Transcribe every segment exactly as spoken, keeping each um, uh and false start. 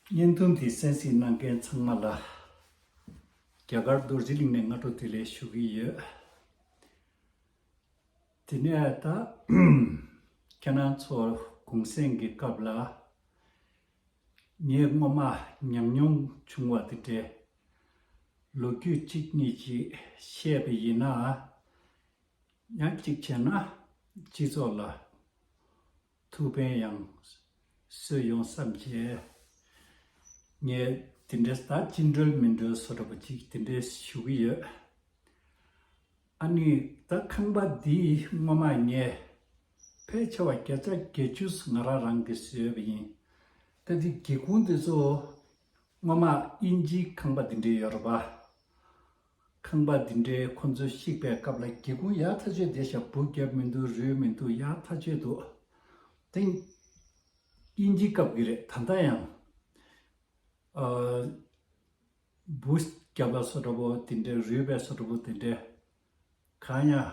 བརྙན་ཐུང་འདི་གསན་གཟིགས་གནང་མཁན་ཚང་མ་ལ་རྒྱ་གར་རྡོ་རྗེ་གླིང་ནས་སྔ་དྲོ་བདེ་ལེགས་ཞུ་གི་ཡོད། དེ་ནས་ད་ཁྱེད་རང་ཚོ་གུང་སེང་གི་སྐབས་ལ་ངས་སྔོན་མ་ཉམས་མྱོང་བྱུང་བ་དེ་འདྲའི་ལོ་རྒྱུས་གཅིག་གཉིས་ཅིག་བཤད་པ་ཡིན་ན། ཡང་གཅིག་བྱས་ན་སྤྱི་ཚོགས་ལ་ཐུགས་ཕན་ཡང་གསོས་ཡོང་བསམ་བྱས། ངས་དེ་འདྲའི་ད་བཅིངས་འགྲོལ་མིན་འགྲོལ་བཟོ་འདྲ་པོ་ཅིག་དེ་འདྲའི་ཞུ་གི་ཡོད། ཨ་ནི་ད་ཁང་པ་འདི་སྔོན་མ་ངས་ཕལ་ཆེ་བ་བརྒྱ་ཆ་བརྒྱད་ཅུ་ང་རང་རང་གིས་བཟོས་པ་ཡིན། ད་འདི་སྒེའུ་ཁུང་འདི་ཚོ་སྔོན་མ་དབྱིན་ཇིའི་ཁང་པ་འདི་འདྲའི་ཡོད་རེད་པ། ཁང་པ་འདི་འདྲའི་ཁོ་ཚོ་བཤིག་པའི་སྐབས་ལ་སྒེའུ་ཁུང་ཡག་ཐག་ཆོད་བསྡད་ཤག་སྦུག་བརྒྱབ་མི་འདུག་རུལ་མི་འདུག་ཡག་ཐག་ཆོད་འདུག་དེ་དབྱིན་ཇི་སྐབས་ཀྱི་རེད། ད་ལྟ་ཡང་ཨ་སྦུག་བརྒྱབ་པ་བཟོ་འདྲ་པོ་དེ་འདྲའི་རུལ་བའི་བཟོ་འདྲ་པོ་དེ་འདྲའི་གང་ཡང་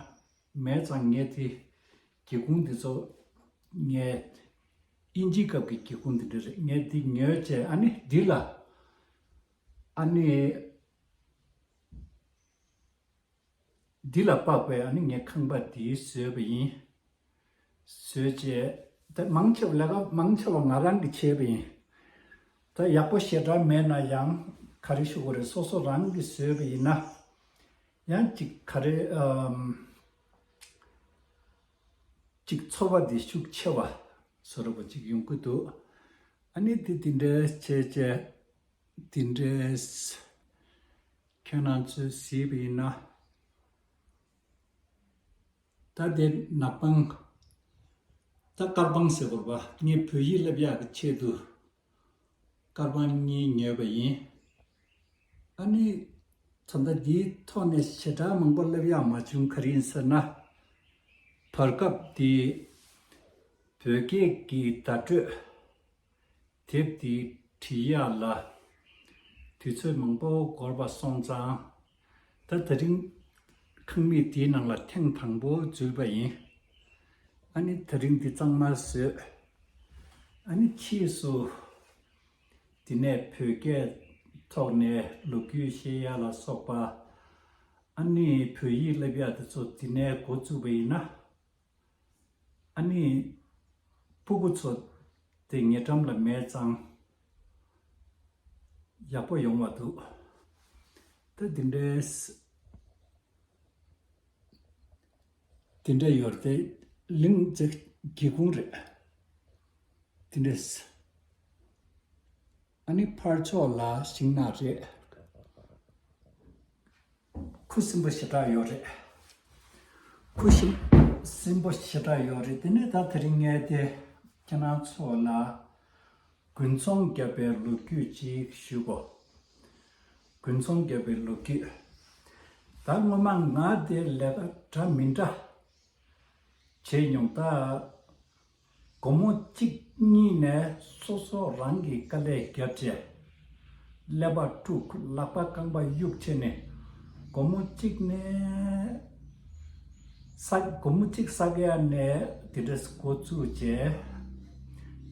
མེད་ཙང་། ངས་དེ་སྒེའུ་ཁུང་འདི་ཚོ་ངས་དབྱིན་ཇི་སྐབས་ཀྱི་སྒེའུ་ཁུང་འདི་འདྲ་རེད། ངས་འདི་ཉོས་བྱས་ཨ་ནི་འདི་ལ་ཨ་ནི། འདི་ལ་དཔག་པའི་ཨ་ནི་ངས་ཁང་པ་འདི་བཟོས་པ་ཡིན། བཟོས་རྗེས་ད་མང་ཆེ་བ་ལས་ཀ་མང་ཆེ་བ་ང་རང་གིས་བྱས་པ་ཡིན། ད་ཡག་པོ་ཞེ་དྲག་མེད་ན་ཡང་ག་རེ་ཞུ་དགོས་རེད། སོ་སོ་རང་གིས་བཟོས་པ་ཡིན་ན་ཡང་ཅིག་ག་རེ་ཨམ། ཅིག་ཚོར་བ་འདི་ཤུགས་ཆེ་བ་བཟོ་འདྲ་པོ་ཅིག་ཡོང་གི་འདུག་ཨ་ནི་དེ་དེ་འདྲའི་བྱས་བྱས་དེ་འདྲའི་ཁྱེད་རང་ཚོས་གཟིགས་པ་ཡིན་ན། ད་དེ་ནག་པང་། ད་དཀར་པང་ཟེར་དགོས་པ། ངས་བོད་ཡིག་བསླབ་ཡག་གི་ཆེད་དུ་དཀར་པང་གཉིས་ཉོས་པ་ཡིན། ཨ་ནི་ད་ལྟ་འདིའི་ཐོག་ནས་ཞེ་དྲག་མང་པོ་བསླབ་ཡག་མ་བྱུང་། ག་རེ་ཡིན་ཟེར་ན། བར་སྐབས་འདི་བོད་སྐད་ཀྱི་བརྡ་སྤྲོད་དེབ་འདི་བྲིས་ཡག་ལ་དུས་ཚོད་མང་པོ་འགོར་བ་སོང་ཙང་། ད་དེ་རིང་ཁང་མིག་འདིའི་ནང་ལ་ཐེངས་དང་པོ་འཛུལ་བ་ཡིན། ཨ་ནི་དེ་རིང་འདི་གཙང་མ་བཟོས། ཨ་ནི་ཕྱིས་སུ་འདི་ནས་བོད་སྐད་ཐོག་ནས་ལོ་རྒྱུས་བཤད་ཡག་ལ་སོགས་པ། ཨ་ནི་བོད་ཡིག་བསླབ་ཡག་དེ་ཚོ་འདི་ནས་འགོ་བཙུགས་པ་ཡིན་ན། ཨ་ནི་སྤུ་གུ་ཚོ་དེ་ཉེ་འགྲམ་ལ་མེད་ཙང་ཡག་པོ་ཡོང་བ་འདུག་ད་འདི་འདྲའི་དེ་འདྲ་ཡོད་རེད་དེ། གླིང་ཚེ་སྒེའུ་ཁུང་རེད། དེ་འདྲས། ཨ་ནི་ཕར་ཕྱོགས་ལ་ཤིང་ནགས་རེད། ཁུ་སིམ་པོ་ཞེ་དྲག་ཡོད་རེད། ཁུ་ཤིང་སིམ་པོ་ཞེ་དྲག་ཡོད་རེད། དེ་ནས་ད་དེ་རིང་ངས་དེ་ཁྱེད་རང་ཚོ་ལ་དགུན་ཚོང་བརྒྱབ་པའི་ལོ་རྒྱུས་ཅིག་ཞུ་གོ། དགུན་ཚོང་བརྒྱབ་པའི་ལོ་རྒྱུས། ད་སྔོན་མ་ང་དེ་ལས་ཀ་འདྲ་མི་འདྲ་བྱས་མྱོང་། ད་སྒོར་མོ་གཅིག་གཉིས་ནས་སོ་སོ་རང་གིས་དཀའ་ལས་བརྒྱབ་བྱས། ཀླད་པ་དཀྲུགས། ལག་པ་རྐང་པ་གཡུག་བྱས་ནས་སྒོར་མོ་གཅིག་ནས་ས། སྒོར་མོ་གཅིག་ས་ག་ཡ་ནས་དེ་འདྲས་འགོ་བཙུགས་བྱས།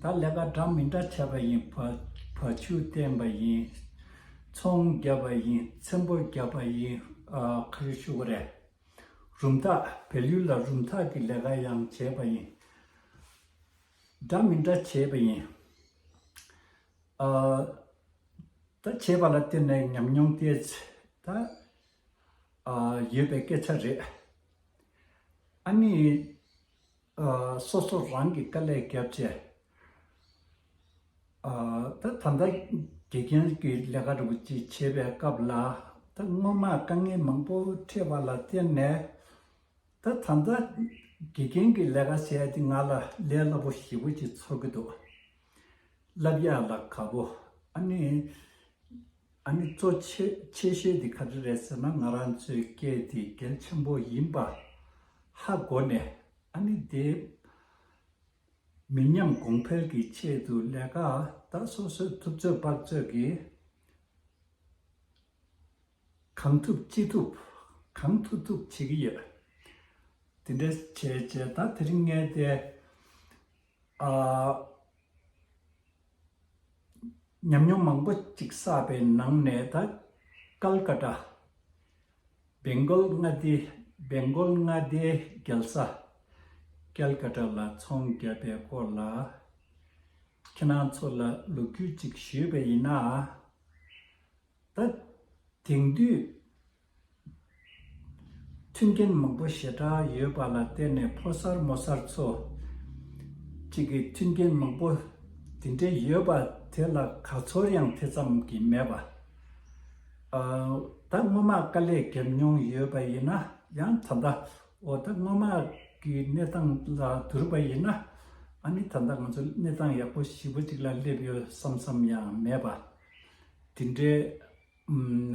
ད་ལས་ཀ་འདྲ་མི་འདྲ་བྱས་པ་ཡིན། བ་བ་ཕྱུགས་བསྟེན་པ་ཡིན། ཚོང་བརྒྱབ་པ་ཡིན། ཚེམ་པོ་བརྒྱབ་པ་ཡིན། ཨ། ག་རེ་ཞུ་དགོས་རེད། རུམ་འཐག་བལ་ཡུལ་ལ་རུམ་འཐག་གི་ལས་ཀ་ཡང་བྱས་པ་ཡིན། འདྲ་མི་འདྲ་བྱས་པ་ཡིན། ཨ། ད་བྱས་པ་ལ་བརྟེན་ནས་ཉམས་མྱོང་དེ་ད། ཨ། ཡོད་པའི་སྐད་ཆ་རེད། ཨ་ནི། ཨ། སོ་སོ་རང་གིས་དཀའ་ལས་བརྒྱབ་བྱས། ཨ། ད་ད་ལྟ་དགེ་རྒན་གྱི་ལས་ཀ་འདྲ་པོ་ཅིག་བྱེད་པའི་སྐབས་ལ། ད་སྔོན་མ་དཀའ་ངལ་མང་པོ་འཕྲད་པ་ལ་བརྟེན་ནས། ད་ད་ལྟ་དགེ་རྒན་གྱི་ལས་ཀ་བྱས་ཏེ་ང་ལ་ལས་སླ་པོ་ཞེ་པོ་ཅིག་ཚོར་གྱི་འདུག་བསླབ་ཡག་ལ་དགའ་པོ། ཨ་ནི། ཨ་ནི་གཙོ་ཆེ་ཆེ་ཤོས་དེ་ག་རེ་རེད་ཟེར་ན། ང་རང་ཚོའི་སྐད་དེ་གལ་ཆེན་པོ་ཡིན་པ་ཧ་གོ་ནས། ཨ་ནི་དེ་མི་ཉམས་གོང་འཕེལ་གྱི་ཆེད་དུ་ལས་ཀ་ད་སོ་སོའི་ཐུབ་ཚོད་དཔག་ཚོད་ཀྱིས་གང་ཐུབ་ཅི་ཐུབ་གང་ཐུབ་ཐུབ་བྱེད་ཀྱི་ཡོད། དེ་འདྲ་བྱས་བྱས་ད་དེ་རིང་ངས་དེ། ཨ། ཉམས་མྱོང་མང་པོ་ཅིག་བསགས་པའི་ནང་ནས། ད་ཀལ་ཀ་ཏ། བེང་གོལ་མངའ་སྡེ། བེང་གོལ་མངའ་སྡེའི་རྒྱལ་ས་ཀལ་ཀ་ཏ་ལ་ཚོང་བརྒྱབ་པའི་སྐོར་ལ་ཁྱེད་རང་ཚོ་ལ་ལོ་རྒྱུས་ཅིག་ཞུས་པ་ཡིན་ན། ད་དེང་དུས་མཐུན་རྐྱེན་མང་པོ་ཞེ་དྲག་ཡོད་པ་ལ་བརྟེན་ནས། ཕོ་གསར་མོ་གསར་ཚོ་གཅིག་གི་མཐུན་རྐྱེན་མང་པོ་དེ་འདྲའི་ཡོད་པ་དེ་ལ་དགའ་ཚོར་ཡང་དེ་ཙམ་གྱིས་མེད་པ། ཨ། ད་སྔོན་མ་དཀའ་ལས་བརྒྱབ་མྱོང་ཡོད་པ་ཡིན་ན་ཡང་། ད་ལྟ་འོ་ད་སྔོན་མ་གི་གནས་སྟངས་ལ་བསྡུར་བ་ཡིན་ན། ཨ་ནི་ད་ལྟ་ང་ཚོ་གནས་སྟངས་ཡག་པོ་ཞེ་པོ་ཅིག་ལ་སླེབས་ཡོད་བསམ་བསམ་ཡང་མེད་པ། དེ་འདྲའི་ཨུམ།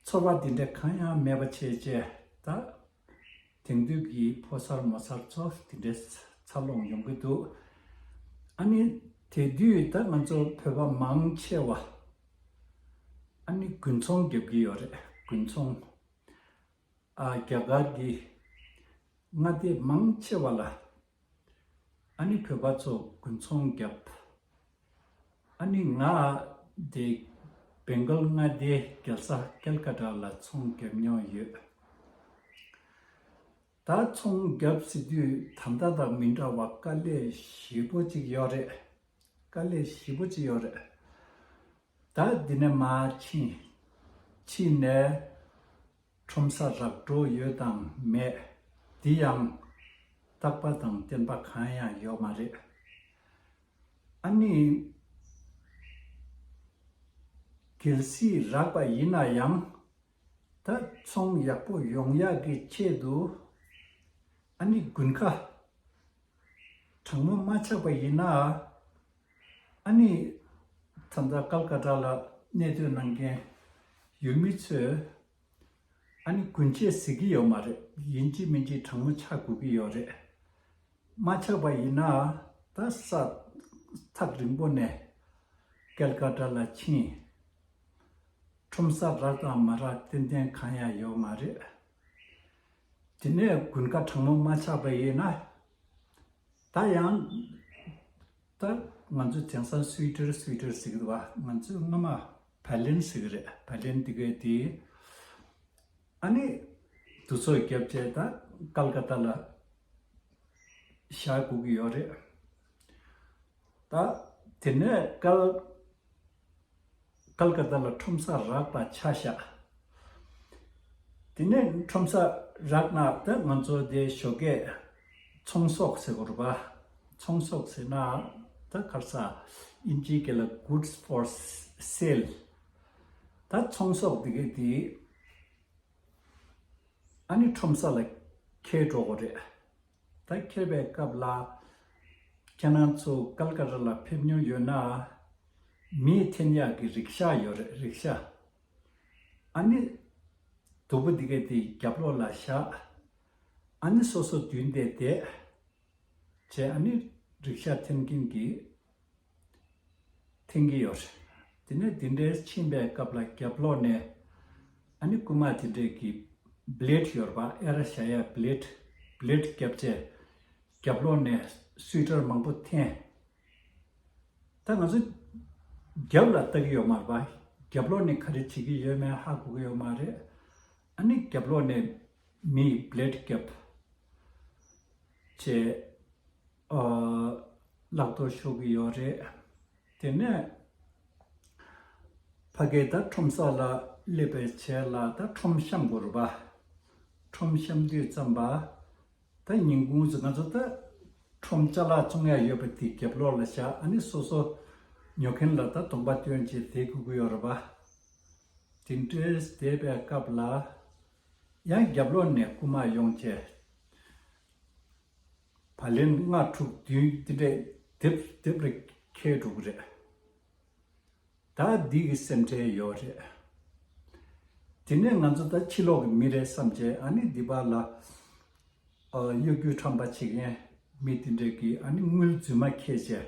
ཚོར་བ་དེ་འདྲ་གང་ཡང་མེད་པ་བྱས་བྱས། ད་དེང་དུས་ཀྱི་ཕོ་གསར་མོ་གསར་ཚོ་དེ་འདྲའི་འཚར་ལོངས་ཡོང་གི་འདུག་ཨ་ནི་དེ་དུས་ད་ང་ཚོ་བོད་པ་མང་ཆེ་བ་ཨ་ནི་དགུན་ཚོང་རྒྱག་གི་ཡོད་རེད། དགུན་ཚོང་། ཨ། རྒྱ་གར་གྱི་མངའ་སྡེ་མང་ཆེ་བ་ལ་ཨ་ནི་བོད་པ་ཚོ་དགུན་ཚོང་བརྒྱབ། ཨ་ནི་ང་དེ་བེང་གོལ་མངའ་སྡེའི་རྒྱལ་ས་ཀལ་ཀ་ཏ་ལ་ཚོང་བརྒྱབ་མྱོང་ཡོད། ད་ཚོང་བརྒྱབ་ཟེར་དུས་ད་ལྟ་དང་མི་འདྲ་བ་དཀའ་ལས་ཞེ་པོ་ཅིག་ཡོད་རེད། དཀའ་ལས་ཞེ་པོ་ཅིག་ཡོད་རེད། ད་འདི་ནས་མར་ཕྱིན། ཕྱིན་ནས་ཁྲོམ་ས་རག་འགྲོ་ཡོད་དང་མེད། འདི་ཡང་རྟག་པ་དང་བརྟན་པ་གང་ཡང་ཡོད་མ་རེད། ཨ་ནི་གལ་སྲིད་རག་པ་ཡིན་ན་ཡང་། ད་ཚོང་ཡག་པོ་ཡོང་ཡག་གི་ཆེད་དུ་ཨ་ནི་དགུན་ཁ་གྲང་མོ་མ་ཆགས་པ་ཡིན་ན། ཨ་ནི་ད་ལྟ་ཀལ་ཀ་ཏ་ལ་གནས་སྡོད་གནང་མཁན་ཡུལ་མི་ཚོས་ཨ་ནི་དགུན་ཆས་གཟིགས་ཀྱི་ཡོད་མ་རེད། ཡིན་གཅིག་མིན་གཅིག་གྲང་མོ་ཆགས་དགོས་ཀྱི་ཡོད་རེད། མ་ཆགས་པ་ཡིན་ན་ད་ས་ཐག་རིང་པོ་ནས་ཀལ་ཀ་ཏ་ལ་ཕྱིན། ཁྲོམ་ས་རག་དང་མ་རག་ཏན་ཏན་གང་ཡང་ཡོད་མ་རེད། དེ་ནས་དགུན་ཁ་གྲང་མོ་མ་ཆགས་པ་ཡིན་ན། ད་ཡང་ད་ང་ཚོ་དེང་སང་སུའི་ཊར་སུའི་ཊར་ཟེར་གི་འདུག་བ། ང་ཚོས་སྔ་མ་བ་ལིན་ཟེར་གི་རེད། བ་ལིན་འདི་གའི་དེ་ཨ་ནི་དུས་ཚོད་བརྒྱབ་བྱས་ད་ཀལ་ཀ་ཏ་ལ་བཞག་དགོས་ཀྱི་ཡོད་རེད། ད་དེ་ནས་ཀལ་ཀལ་ཀ་ཏ་ལ་ཁྲོམ་ས་རག་པ་ཆ་བཞག་དེ་ནས་ཁྲོམ་ས་རག་ན་ད་ང་ཚོ་དེ་ཞོགས་ཀས་ཚོང་ཟོག་ཟེར་དགོས་རེད་པ། ཚོང་ཟོག་ཟེར་ན་ད་ག་རེ་ཟ། ཨིན་ཇིའི་སྐད་ལ་goods for sale། ད་ཚོང་ཟོག་དེ་གའི་དེ་ཨ་ནི་ཁྲོམ་ས་ལ་འཁྱེར་འགྲོ་དགོས་རེད། ད་འཁྱེར་བའི་སྐབས་ལ་ཁྱེད་རང་ཚོ་ཀལ་ཀ་ཏ་ལ་ཕེབས་མྱོང་ཡོད་ན། མི་འཐེན་ཡག་གི་རིག་ཤ་ཡོད་རེད། རིག་ཤ། ཨ་ནི་དུ་བ་འདི་གའི་དེ་རྒྱབ་ལོགས་ལ་བཞག་ཨ་ནི་སོ་སོ་མདུན་དེ་བསྡད་བྱས། ཨ་ནི་རིག་ཤ་འཐེན་མཁན་གྱིས་འཐེན་གྱི་ཡོད་རེད། དེ་ནས་དེ་འདྲའི་ཕྱིན་པའི་སྐབས་ལ་རྒྱབ་ལོགས་ནས་ཨ་ནི་རྐུན་མ་དེ་འདྲས་ཀྱིས་བྷི་ལེཌ་ཡོད་རེད་པ། ཨེ་ར་བཞག་ཡ་བྷི་ལེཌ། བྷི་ལེཌ་བརྒྱབ་བྱས་རྒྱབ་ལོགས་ནས་སུའི་ཊར་མང་པོ་འཐེན། ད་ང་ཚོ་རྒྱབ་ལ་ལྟ་གི་ཡོད་མ་རེད་པ། རྒྱབ་ལོགས་ནས་ག་རེ་བྱེད་ཀྱི་ཡོད་མེད་ཧ་གོ་གི་ཡོད་མ་རེད། ཨ་ནི་རྒྱབ་ལོགས་ནས་མིས་བྷི་ལེཌ་བརྒྱབ་བྱས། ཨ། བརླག་གཏོར་ཤོར་གི་ཡོད་རེད། དེ་ནས་ཕ་གིར་ད་ཁྲོམ་ས་ལ་སླེབས་པའི་རྗེས་ལ་ད་ཁྲོམ་བཤམས་དགོས་རེད་པ། ཁྲོམ་བཤམས་དུས་ཙམ་པ་ད་ཉིན་གུང་ཟེར་ང་ཚོ་ད་ཁྲོམ་ཅ་ལག་བཙོང་ཡ་ཡོད་པ་དེ་རྒྱབ་ལོགས་ལ་བཞག་ཨ་ནི་སོ་སོ་ཉོ་མཁན་ལ་ད་གདོང་པ་སྟོན་བྱས་བསྡད་དགོས་ཀྱི་ཡོད་རེད་པ། དེ་འདྲའི་བསྡད་པའི་སྐབས་ལ་ཡང་རྒྱབ་ལོགས་ནས་རྐུན་མ་ཡོང་བྱས། བ་ལན་ལྔ་དྲུག་བདུན་དེ་འདྲས་སྡེབ་སྡེབ་ལ་འཁྱེར་འགྲོ་གི་རེད། ད་འདི་གི་སེམས་ཁྲལ་ཡོད་རེད། དེ་ནས་ང་ཚོ་ད་ཕྱི་ལོགས་ཀྱི་མི་རེད་བསམ་བྱས་ཨ་ནི་འདི་པར་ལ་ཨ་གཡོ་སྒྱུ་ཁྲམ་པ་བྱེད་མཁན་མི་དེ་འདྲས་ཀྱིས་ཨ་ནི་དངུལ་རྫུན་མ་འཁྱེར་བྱས།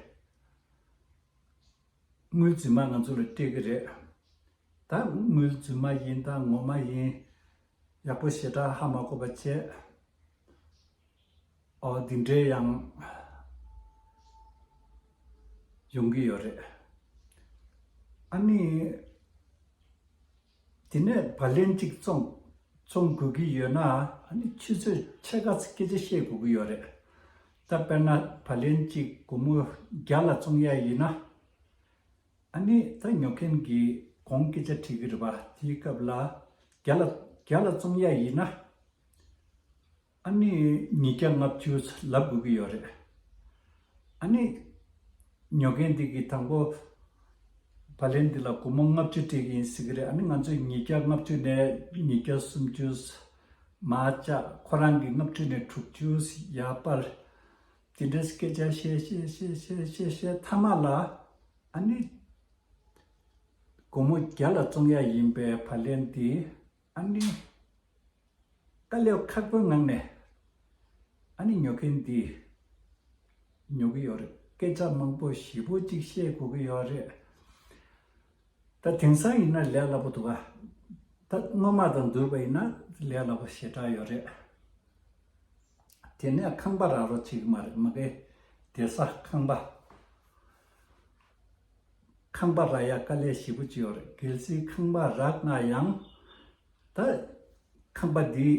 དངུལ་རྫུན་མ་ང་ཚོ་ལ་སྤྲད་ཀྱི་རེད། ད་དངུལ་རྫུན་མ་ཡིན་ད་ངོ་མ་ཡིན་ཡག་པོ་ཞེ་དྲག་ཧ་མ་གོ་བ་བྱས། ཨོ་འདི་འདྲའི་ཡང་ཡོང་གི་ཡོད་རེད། ཨ་ནི། དེ་ནས་བ་ལན་གཅིག་བཙོང་བཙོང་དགོས་ཀྱི་ཡོད་ན། ཨ་ནི་ཆུ་ཚོད་ཕྱེད་ཀ་ཙམ་སྐད་ཆ་བཤད་དགོས་ཀྱི་ཡོད་རེད། ད་དཔེར་ན་བ་ལན་གཅིག་སྒོར་མོ་བརྒྱ་ལ་བཙོང་ཡ་ཡིན་ན། ཨ་ནི་ད་ཉོ་མཁན་གྱིས་གོང་སྐད་ཆ་དྲིས་ཀྱི་རེད་པ། དེའི་སྐབས་ལ་བརྒྱ་ལ་བརྒྱ་ལ་བཙོང་ཡ་ཡིན་ན། ཨ་ནི་ཉིས་བརྒྱ་ལྔ་བཅུ་ལབ་དགོས་ཀྱི་ཡོད་རེད། ཨ་ནི་ཉོ་མཁན་འདི་གིས་དང་པོ་བ་ལན་འདི་ལ་སྒོར་མོ་ལྔ་བཅུ་སྤྲད་ཀྱི་ཡིན་ཟེར་གྱི་རེད། ཨ་ནི་ང་ཚོས་ཉིས་བརྒྱ་ལྔ་བཅུ་ནས་ཉིས་བརྒྱ་སུམ་ཅུ་མར་བཅག་ཁོ་རང་གིས་ལྔ་བཅུ་ནས་དྲུག་ཅུ་ཡར་སྤར། དེ་འདྲའི་སྐད་ཆ་བཤད་བཤད་བཤད་བཤད་བཤད་བཤད་མཐའ་མ་ལ། ཨ་ནི་སྒོར་མོ་བརྒྱ་ལ་བཙོང་ཡ་ཡིན་པའི་བ་ལན་འདི། ཨ་ནི། དཀའ་ལས་ཁག་པོའི་ངང་ནས་ཨ་ནི་ཉོ་མཁན་འདིས་ཉོ་གི་ཡོད་རེད། སྐད་ཆ་མང་པོ་ཞེ་པོ་ཅིག་བཤད་དགོས་ཀྱི་ཡོད་རེད། ད་དེང་སང་ཡིན་ན་ལས་སླ་པོ་འདུག་ག་ད་སྔོན་མ་དང་བསྡུར་བ་ཡིན་ན་ལས་སླ་པོ་ཞེ་དྲག་ཡོད་རེད། དེ་ནས་ཁང་པ་རག་རོགས་བྱེད་ཀྱི་མ་རེད། མ་གི་བསྡད་ས་ཁང་པ། ཁང་པ་རག་ཡ་དཀའ་ལས་ཞེ་པོ་ཅིག་ཡོད་རེད། གལ་སྲིད་ཁང་པ་རག་ན་ཡང་། ད་ཁང་པ་འདི་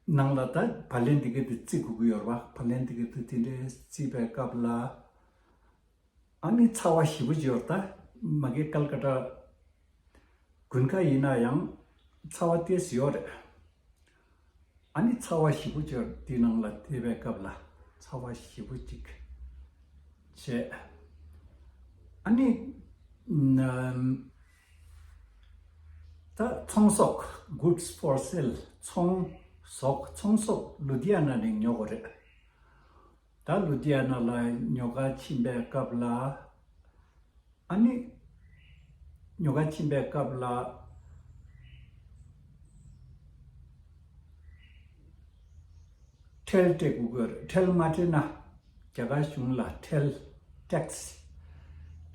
ནང་ལ་ད་བ་ལན་འདི་ག་དེ་བརྩི་དགོས་ཀྱི་ཡོད་རེད་པ། བ་ལན་འདི་ག་དེ་དེ་འདྲའི་བརྩིས་པའི་སྐབས་ལ། ཨ་ནི་ཚ་བ་ཞེ་པོ་ཅིག་ཡོད་རེད། ད་མ་གི་ཀལ་ཀ་ཏ་དགུན་ཁ་ཡིན་ན་ཡང་ཚ་བ་ཏོག་ཙམ་ཡོད་རེད། ཨ་ནི་ཚ་བ་ཞེ་པོ་ཅིག་དེའི་ནང་ལ་བསྡད་པའི་སྐབས་ལ་ཚ་བ་ཞེ་པོ་ཅིག་བྱས། ཨ་ནི་ནམ་ད་ཚོང་ཟོག goods for sale། ཚོང་ཟོག་ཚོང་ཟོག་ལུ་དྷི་ཡ་ན་ནས་ཉོ་དགོས་རེད། ད་ལུ་དྷི་ཡ་ན་ལ་ཉོ་ག་ཕྱིན་པའི་སྐབས་ལ། ཨ་ནི། ཉོ་ག་ཕྱིན་པའི་སྐབས་ལ། ཁྲལ་སྤྲད་དགོས་ཀྱི་ཡོད་རེད། ཁྲལ་མ་སྤྲད་ན། རྒྱ་གར་གཞུང་ལ་ཁྲལ། ཊེག་སི།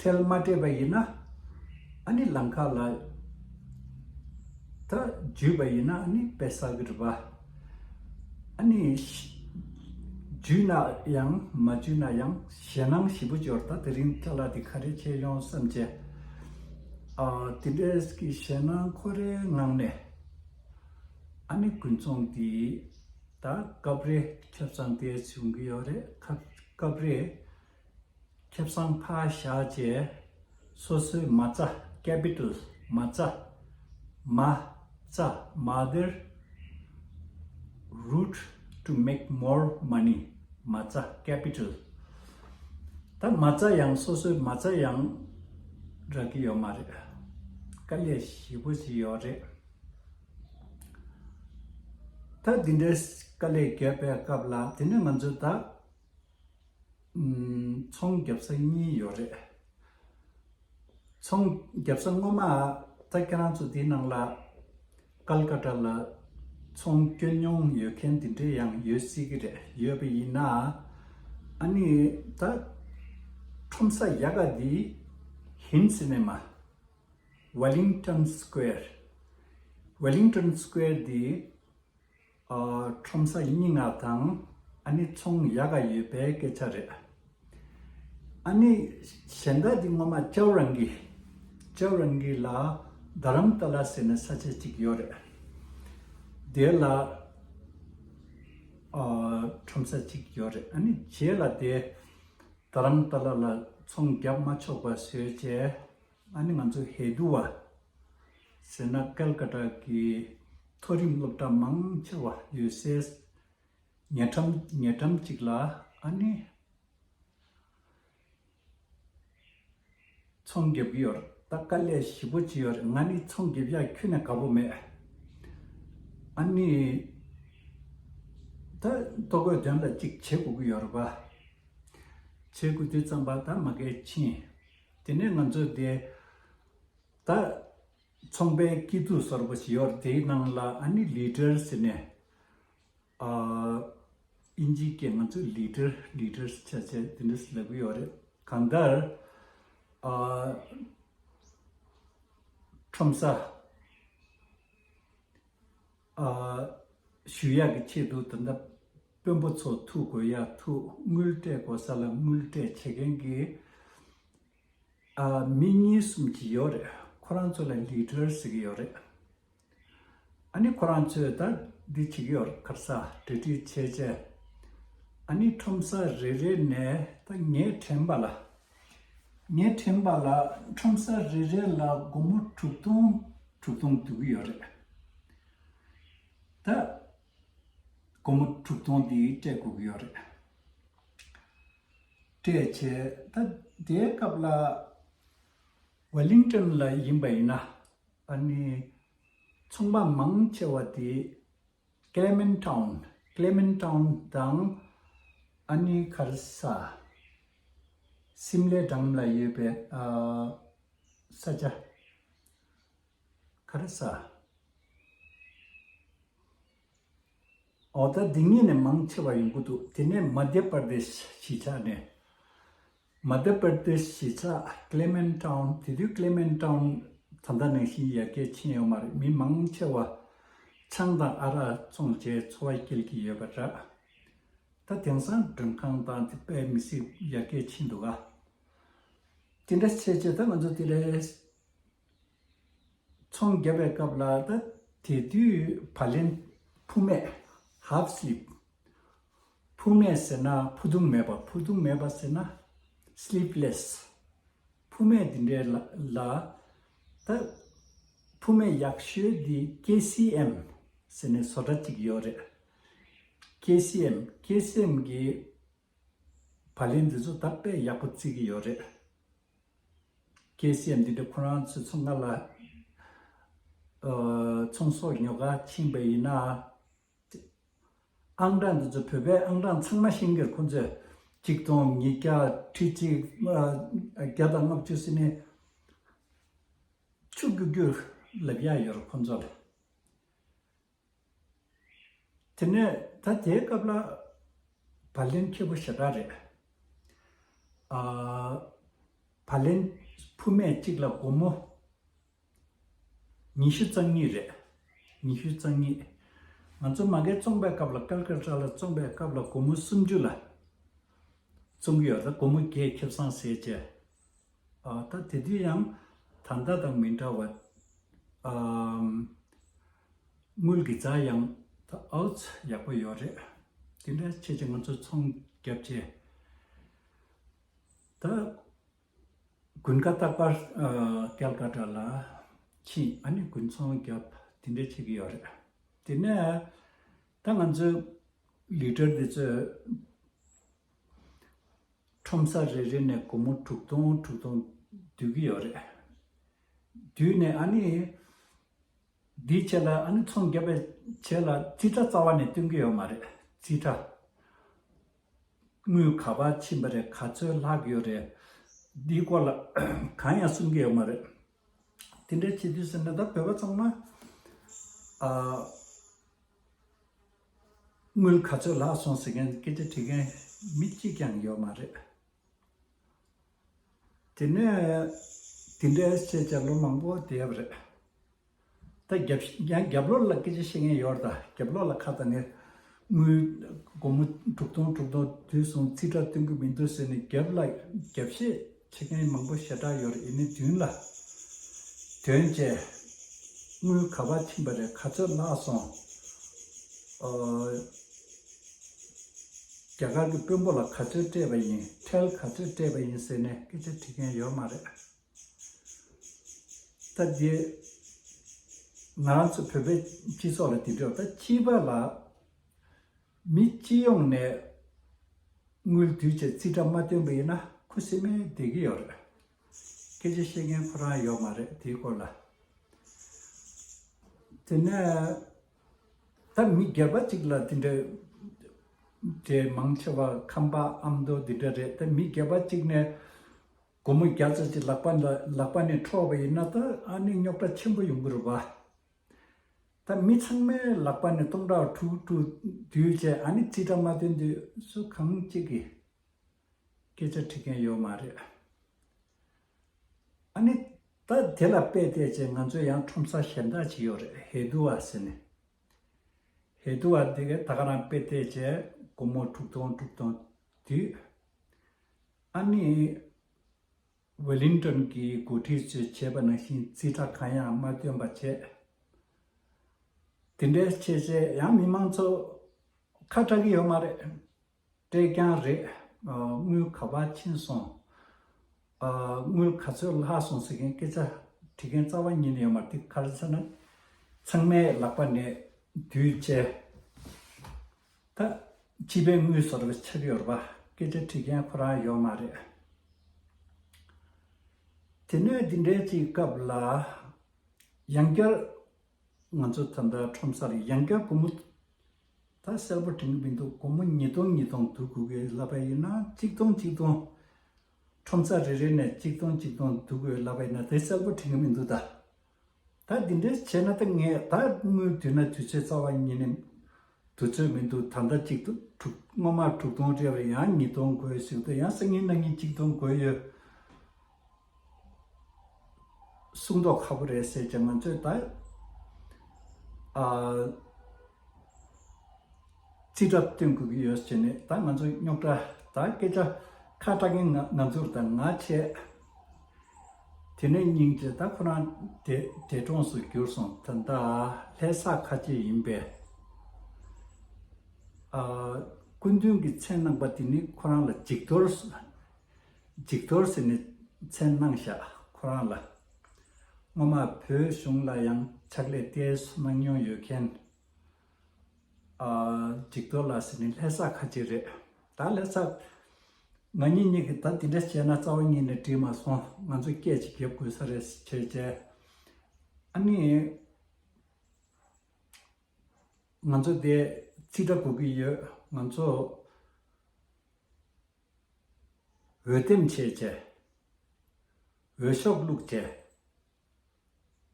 ཁྲལ་མ་སྤྲད་པ་ཡིན་ན། ཨ་ནི་ལམ་ཁ་ལ། ད་འཇུས་པ་ཡིན་ན་ཨ་ནི་དཔེ་བསགས་ཀྱི་རེད་པ། ཨ་ནི་ཤ་འཇུས་ན་ཡང་མ་འཇུས་ན་ཡང་ཞེད་སྣང་ཞེ་པོ་ཅིག་ཡོད་རེད། ད་དེ་རིང་ཅ་ལག་དེ་ག་རེ་བྱས་ཡོང་བསམ་བྱས། ཨ་དེ་འདྲའི་གི་ཞེད་སྣང་ཁོ་རའི་ངང་ནས། ཨ་ནི་དགུན་ཚོང་དེ་ད་སྐབས་རེ་ཁེ་བཟང་ཏོག་ཙམ་ཡོང་གི་ཡོད་རེད། ཁ་སྐབས་རེ་ཁེ་བཟང་ཕར་བཞག་བྱས། སོ་སོའི་མ་རྩ། ཀེ་པི་ཊལ། མ་རྩ། མ་རྩ། Mother root to make more money. མ་རྩ། ཀེ་པི་ཊལ། ད་མ་རྩ་ཡང་སོ་སོའི་མ་རྩ་ཡང་རག་གི་ཡོད་མ་རེད། དཀའ་ལས་ཞེ་པོ་ཅིག་ཡོད་རེད། ད་འདི་འདྲའི་དཀའ་ལས་བརྒྱབ་པའི་སྐབས་ལ་དེ་ནས་ང་ཚོ་ད། ཚོང་བརྒྱབ་ས་གཉིས་ཡོད་རེད། ཚོང་བརྒྱབ་ས་སྔོན་མ་ད་ཁྱེད་རང་ཚོ་དེའི་ནང་ལ་ཀལ་ཀ་ཏ་ལ་ཚོང་སྐྱོན་མྱོང་ཡོད་མཁན་དེ་འདྲས་ཡང་ཡོད་སྲིད་ཀྱི་རེད། ཡོད་པ་ཡིན་ན་ཨ་ནི་ད་ཁྲོམ་ས་ཡག་ག་དེ་ཧིན་སི་ནེ་མ། Wellington Square། Wellington Square་དེ། ཨ་ཁྲོམ་ས་རྙིང་བ་དང་ཨ་ནི་ཚོང་ཡག་ག་ཡོད་པའི་སྐད་ཆ་རེད། ཨ་ནི་གཞན་དག་འདི་སྔོན་མ་ཅའོ་རང་གི་ཅའོ་རང་གི་ལ་དྷ་རམ་ཏ་ལ་ཟེར་ནས་ས་ཆ་གཅིག་ཡོད་རེད། དེ་ལ་ཨ་ཁྲོམ་ས་གཅིག་ཡོད་རེད། ཨ་ནི་རྗེས་ལ་དེ་དྷ་རམ་ཏ་ལ་ལ་ཚོང་བརྒྱབ་མ་ཆོག་པ་བཟོས་བྱས། ཨ་ནི་ང་ཚོ་ཧེ་དུ་བ་ཟེར་ན་ཀལ་ཀ་ཏ་གི་མཐོ་རིམ་སློབ་གྲྭ་མང་ཆེ་བ་ཡོད་སའི་ཉེ་འགྲམ་ཉེ་འགྲམ་གཅིག་ལ་ཨ་ནི་ཚོང་རྒྱབ་ཀྱི་ཡོད་རེད། ད་དཀའ་ལས་ཞེ་པོ་ཅིག་ཡོད་རེད། ང་ནི་ཚོང་རྒྱབ་ཡག་ཁྱོན་ནས་དགའ་པོ་མེད། ཨ་ནི་ད་ལྟོ་གོས་དོན་ལ་གཅིག་བྱེད་དགོས་ཀྱི་ཡོད་རེད་པ། བྱེད་དགོས་དུས་ཙམ་པ་ད་མ་གིར་ཕྱིན། དེ་ནས་ང་ཚོ་དེ་ད་ཚོང་པའི་སྐྱིད་སྡུག་སོར་པོ་ཞིག་ཡོད་རེད། དེའི་ནང་ལ་ཨ་ནི་ལི་ཌར་ཟེར་ནས། ཨ་ཨིན་ཇིའི་སྐད་ང་ཚོས་ལི་ཌར་ལི་ཌར་ཆ་ཆ་དེ་འདྲས་ལབ་ཀྱི་ཡོད་རེད། གང་ལྟར་ཨ་ཁྲོམ་ས་ཨ་ཞུ་ཡག་གི་ཆེད་དུ་ད་ལྟ་དཔོན་པོ་ཚོ་ཐུག་དགོས་ཡ་ཐུག་དངུལ་སྤྲད་དགོས་ས་ལ་དངུལ་སྤྲད་བྱེད་མཁན་གྱི་ ཨ། མི་གཉིས་གསུམ་ཅིག་ཡོད་རེད། ཁོ་རང་ཚོ་ལ་ལི་ཌར་ཟེར་གྱི་ཡོད་རེད། ཨ་ནི་ཁོ་རང་ཚོས་ད་འདི་བྱེད་ཀྱི་ཡོད་རེད། ག་རེ་ཟ། གྲ་སྒྲིག་བྱས་བྱས། ཨ་ནི་ཁྲོམ་ས་རེ་རེ་ནས་ད་ངས་དྲན་པ་ལ། ངས་དྲན་པ་ལ་ཁྲོམ་ས་རེ་རེ་ལ་སྒོར་མོ་དྲུག་སྟོང་དྲུག་སྟོང་བསྡུ་གི་ཡོད་རེད། ད་སྒོར་མོ་དྲུག་སྟོང་འདི་སྤྲད་དགོས་ཀྱི་ཡོད་རེད། སྤྲད་བྱས། ད་དེའི་སྐབས་ལ་ཝེ་ལིང་ཊོན་ལ་ཡིན་པ་ཡིན་ན། ཨ་ནི་ཚོང་པ་མང་ཆེ་བ་དེ་ཀེ་ལེ་མན་ཊའུན། ཀེ་ལེ་མན་ཊའུན་དང་། ཨ་ནི་ག་རེ་ཟ། སིམ་ལའི་འགྲམ་ལ་ཡོད་པའི་ཨ་ས་ཆ། ག་རེ་ཟ། འོ། ད་འདི་གཉིས་ནས་མང་ཆེ་བ་ཡོང་གི་འདུག་དེ་ནས་མ་དྷྱ་པར་དེཤ་གཞིས་ཆགས་ནས། མ་དྷྱ་པར་དེཤ་གཞིས་ཆགས་ཀེ་ལེ་མན་ཊའུན། དེ་དུས་ཀེ་ལེ་མན་ཊའུན་ད་ལྟ་ནང་བཞིན་ཡར་རྒྱས་ཕྱིན་ཡོད་མ་རེད། མི་མང་ཆེ་བ་ཆང་དང་ཨ་རག་བཙོང་བྱས་འཚོ་བ་སྐྱེལ་གྱི་ཡོད་པ་འདྲ། ད་དེང་སང་མགྲོན་ཁང་དང་དེ་དཔེ་མི་སྲིད་ཡར་རྒྱས་ཕྱིན་འདུག་ག་དེ་འདྲ་བྱས་བྱས་ད་ང་ཚོ་དེ་ལས་ཚོང་བརྒྱབ་པའི་སྐབས་ལ། ད་དེ་དུས་བ་ལེན། ཕུ་མེད། ཧཱབ་སི་ལིབ། ཕུ་མེད་ཟེར་ན་ཕུ་ཐུང་མེད་པ། ཕུ་ཐུང་མེད་པ་ཟེར་ན་སི་ལིབ་ལེ་སི། ཕུ་མེད་འདི་འདྲའི་ལ་ལ། ད་ཕུ་མེད་ཡག་ཤོས་འདི་ཀེ་སི་ཨེམ་ཟེར་ནས་བཟོ་གྲྭ་གཅིག་ཡོད་རེད། ཀེ་སི་ཨེམ། ཀེ་སི་ཨེམ་གྱི་བ་ལེན་འདི་ཚོ་ད་དཔེ་ཡག་པོ་བརྩི་གི་ཡོད་རེད། ཀེ་སི་ཨེམ་འདི་འདྲ་ཁོ་རང་ཚོའི་ཚོང་ཁང་ལ། ཨ། ཚོང་ཟོག་ཉོ་ག་ཕྱིན་པ་ཡིན་ན། ཨང་གྲངས་འདི་ཚོ། བོད་པའི་ཨང་གྲངས་ཚང་མ་ཤེས་ཀྱི་རེད་ཁོ་ཚོས། གཅིག་སྟོང་ཉིས་བརྒྱ། ཁྲི་གཅིག་ཨ། བརྒྱ་དང་ལྔ་བཅུ་ཟེར་ནས་ཆུ་རྒྱུག་རྒྱུག་ལབ་ཡག་ཡོད་རེད་ཁོ་ཚོ་ལ། དེ་ནས་ད་དེའི་སྐབས་ལ་བ་ལེན་ཁེ་པོ་ཞེ་དྲག་རེད། ཨ། བ་ལེན་ཕུ་མེད་གཅིག་ལ་སྒོར་མོ་ཉི་ཤུ་རྩ་གཉིས་རེད། ཉི་ཤུ་རྩ་གཉིས། ང་ཚོ་མ་གིར་བཙོང་པའི་སྐབས་ལ། ཀལ་ཀ་ཏ་ལ་བཙོང་པའི་སྐབས་ལ་སྒོར་མོ་སུམ་ཅུ་ལ་བཙོང་གི་ཡོད། ད་སྒོར་མོ་བརྒྱད་ཁེ་བཟང་ཟེར་བྱས། ཨ། ད་དེ་དུས་ཡང་ད་ལྟ་དང་མི་འདྲ་བ། ཨམ། དངུལ་གྱི་རྩ་ཡང་ད་ཨའུ་ཙི་ཡག་པོ་ཡོད་རེད། དེ་འདྲ་བྱས་བྱས་ང་ཚོ་ཚོང་བརྒྱབ་བྱས། ད་དགུན་ཁ་རྟག་པར། ཨ། ཀལ་ཀ་ཏ་ལ་ཕྱིན། ཨ་ནི་དགུན་ཚོང་བརྒྱབ། དེ་འདྲ་བྱེད་ཀྱི་ཡོད་རེད། དེ་ནས་ད་ང་ཚོའི་ལི་ཌར་འདི་ཚོས་ཁྲོམ་ས་རེ་རེ་ནས་སྒོར་མོ་དྲུག་སྟོང་དྲུག་སྟོང་བསྡུ་གི་ཡོད་རེད། བསྡུས་ནས་ཨ་ནི་འདིའི་ཆེད་ལ། ཨ་ནི་ཚོང་བརྒྱབ་པའི་ཆེད་ལ་རྩིས་ཁྲ་རྩ་བ་ནས་སྟོན་གྱི་ཡོད་མ་རེད། རྩིས་ཁྲ། དངུལ་ག་པར་ཕྱིན་པ་རེད། ག་ཚོད་ལྷག་ཡོད་རེད། འདིའི་སྐོར་ལ་གང་ཡང་གསུང་གི་ཡོད་མ་རེད། དེ་འདྲ་བྱེད་དུས་ཟེར་ན་ད་བོད་པ་ཚང་མ། ཨ། དངུལ་ག་ཚོད་ལྷག་སོང་ཟེར་མཁན། སྐད་ཆ་དྲི་མཁན་མི་གཅིག་ཀྱང་ཡོད་མ་རེད། དེ་ནས་དེ་འདྲའི་བཤད་བྱ་ལོ་མང་པོ་བསྡད་པ་རེད། ད་རྒྱབ་ཡང་རྒྱབ་ལོགས་ལ་སྐད་ཆ་བཤད་མཁན་ཡོད་རེད། ད་རྒྱབ་ལོགས་ལ་ཁ་བཏང་ནས་དངུལ་སྒོར་མོ་དྲུག་སྟོང་དྲུག་སྟོང་བསྡུས་སོང་། རྩིས་ཁྲ་སྟོན་གྱི་མི་འདུག་ཟེར་ནས་རྒྱབ་ལ་རྒྱབ་བཤད་བྱེད་མཁན་མང་པོ་ཞེ་དྲག་ཡོད་རེད། ཡིན་ནའི་མདུན་ལ་དོན་བྱས། དངུལ་ག་པར་ཕྱིན་པ་རེད། ག་ཚོད་ལྷག་སོང་། ཨོ། རྒྱ་གར་གྱི་དཔོན་པོ་ལ་ག་ཚོད་སྤྲད་པ་ཡིན། ཁྲལ་ག་ཚོད་སྤྲད་པ་ཡིན་ཟེར་ནས་སྐད་ཆ་དྲི་མཁན་ཡོད་མ་རེད། ད་འདི་ང་རང་ཚོ་བོད་པའི་སྤྱི་ཚོགས་ལ་དེ་འདྲ། ད་སྤྱི་པ་ལ་མི་སྤྱི་ཡོངས་ནས་དངུལ་བསྡུས་བྱས་རྩིས་ཁྲ་མ་བཏོན་པ་ཡིན་ན་ཁུ་སིམ་མེར་བསྡད་ཀྱི་ཡོད་རེད། སྐད་ཆ་བཤད་མཁན་ཁོ་རང་ཡོད་མ་རེད་དེའི་སྐོར་ལ། དེ་ནས་ད་མི་སྒེར་པ་གཅིག་ལ་དེ་འདྲ་དེ་མང་ཆེ་བ་ཁམས་པ་ཨ་མདོ་དེ་འདྲ་རེད། ད་མི་སྒེར་པ་གཅིག་ནས་སྒོར་མོ་བརྒྱ་ཙམ་ཅིག་ལག་པ་ལ་ལག་པ་ནས་འཕྲོག་པ་ཡིན་ན་ད་ཨ་ནི་རྙོག་དྲ་ཆེན་པོ་ཡོང་གི་རེད་པ། ད་མི་ཚང་མའི་ལག་པ་ནས་སྟོང་ཕྲག་དྲུག་དྲུག་བསྡུས་བྱས་ཨ་ནི་རྩིས་ཁྲ་མ་བཏོན་དུས་སུ་གང་གཅིག་གིས་སྐད་ཆ་དྲི་མཁན་ཡོད་མ་རེད། ཨ་ནི་ད་དེ་ལ་དཔེ་བལྟས་བྱས་ང་ཚོ་ཡང་ཁྲོམ་ས་གཞན་དག་ཅིག་ཡོད་རེད། ཧེ་དུ་བ་ཟེར་ནས། ཧེ་དུ་བ་འདི་ག་ད་ག་རང་དཔེ་བལྟས་བྱས་སྒོར་མོ་དྲུག་སྟོང་དྲུག་སྟོང་བསྡུས། ཨ་ནི་ ཝེ་ལིང་ཊོན་གྱི་འགོ་ཁྲིད་ཚོས་བྱས་པ་ནང་བཞིན་རྩིས་ཁྲ་གང་ཡང་མ་བཏོན་པ་བྱས། དེ་འདྲའི་བྱས་བྱས་ཡང་མི་མང་ཚོ་ཁ་གྲག་གི་ཡོད་མ་རེད། སྤྲད་རྐྱང་རེད། ཨ། དངུལ་ག་པར་ཕྱིན་སོང་། ཨ། དངུལ་ག་ཚོད་ལྷག་སོང་ཟེར་མཁན་སྐད་ཆ་དྲི་མཁན་རྩ་བ་ཉིད་ནས་ཡོད་མ་རེད། དེ་ག་རེ་ཟེར་ན། ཚང་མའི་ལག་པ་ནས་བསྡུས་བྱས། ད་སྤྱི་པའི་དངུལ་བཟོ་འདྲ་ཆགས་ཡོད་རེད་པ། སྐད་ཆ་དྲི་མཁན་ཁོ་རང་ཡོད་མ་རེད། དེ་ནས་འདི་འདྲའི་ཅིག་སྐབས་ལ་ཡང་བསྐྱར་ང་ཚོ་ད་ལྟ་ཁྲོམ་ས་ལ་ཡང་བསྐྱར་སྒོར་མོ་ད་གསལ་པོ་དྲན་གྱི་མི་འདུག་སྒོར་མོ་ཉིས་སྟོང་ཉིས་སྟོང་བསྡུ་དགོས་ཀྱི་ལབ་པ་ཡིན་ན། གཅིག་སྟོང་གཅིག་སྟོང་། ཁྲོམ་ས་རེ་རེ་ནས་གཅིག་སྟོང་གཅིག་སྟོང་བསྡུ་དགོས་ལབ་པ་ཡིན་ན་དེ་གསལ་པོ་དྲན་གྱི་མི་འདུག་ད། ད་འདི་འདྲས་བྱས་ན་ད་ངས་ད་དངུལ་བསྡུས་ན་དུས་ཚོད་རྩ་བ་ཉིད་ནས་བསྡུ་ཚོད་མི་འདུག་ད་ལྟ་གཅིག་ཏུ་དྲུག་སྔོན་མ་དྲུག་སྟོང་སྤྲད་པ་ཡང་ཉིས་སྟོང་དགོས་ཟེར་གྱི་འདུག་ཡང་སང་ཉིན་གནངས་ཉིན་གཅིག་སྟོང་དགོས་ཡོད། སྲུང་མདོག་ཁ་པོ་རེད་ཟེར་ཀྱང་ང་ཚོས་ད། ཨ། རྩིས་ཁྲ་སྟོན་དགོས་ཀྱི་ཡོད་ཟེར་ནས་ད་ང་ཚོ་རྙོག་དྲ་ད་སྐད་ཆ་ཁ་གྲག་མཁན་ང་ང་ཚོར་ད་ང་བྱས། དེ་ནས་སྙིང་རྗེ་ད་ཁོ་རང་འདས་འདས་གྲོངས་སུ་གྱུར་སོང་། ད་ལྟ་ལྷ་ས་ཁ་ཆེ་ཡིན་པས། ཨ། སྐུ་མདུན་གྱིས་མཚན་གནང་པ་དེ་ནི་ཁོ་རང་ལ་འཇིགས་གཏོར། འཇིགས་གཏོར་ཟེར་ནས་མཚན་གནང་བཞག་ཁོ་རང་ལ། སྔོན་མ་བོད་གཞུང་ལ་ཡང་ཕྱག་ལས་ཏོག་ཙམ་གནང་མྱོང་ཡོད་མཁན། ཨ། འཇིགས་གཏོར་ལགས་ཟེར་ནས་ལྷ་ས་ཁ་ཆེ་རེད། ད་ལྷ་ས་ང་གཉིས་གཉིས་ཀྱིས་ད་དེ་འདྲ་བྱས་ན་རྩ་བ་ཉིད་ནས་འགྲིག་མ་སོང་། ང་ཚོ་སྐད་ཅིག་རྒྱབ་དགོས་ས་རེད་བྱས་བྱས། ཨ་ནི་ང་ཚོ་དེ་རྩིས་ཁྲ་དགོས་ཀྱི་ཡོད། ང་ཚོ་འོས་འདེམས་བྱས་བྱས། འོས་ཤོག་བླུགས་བྱས།